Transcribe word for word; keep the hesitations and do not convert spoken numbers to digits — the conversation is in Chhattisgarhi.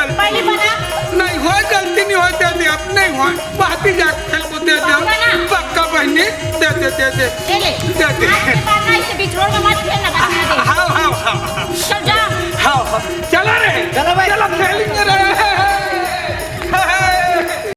गलती। पहली बना। नहीं होय, गलती नहीं होय, दे दे, अब नहीं होय। बाकी जाके खेलबो, दे दे। पक्का ना? पक्का बहिनी, दे दे, दे दे। ले ले। दे दे। आज के बाद ना इसे बिछोड़ में मत खेलना, बता दे। हाँ, हाँ,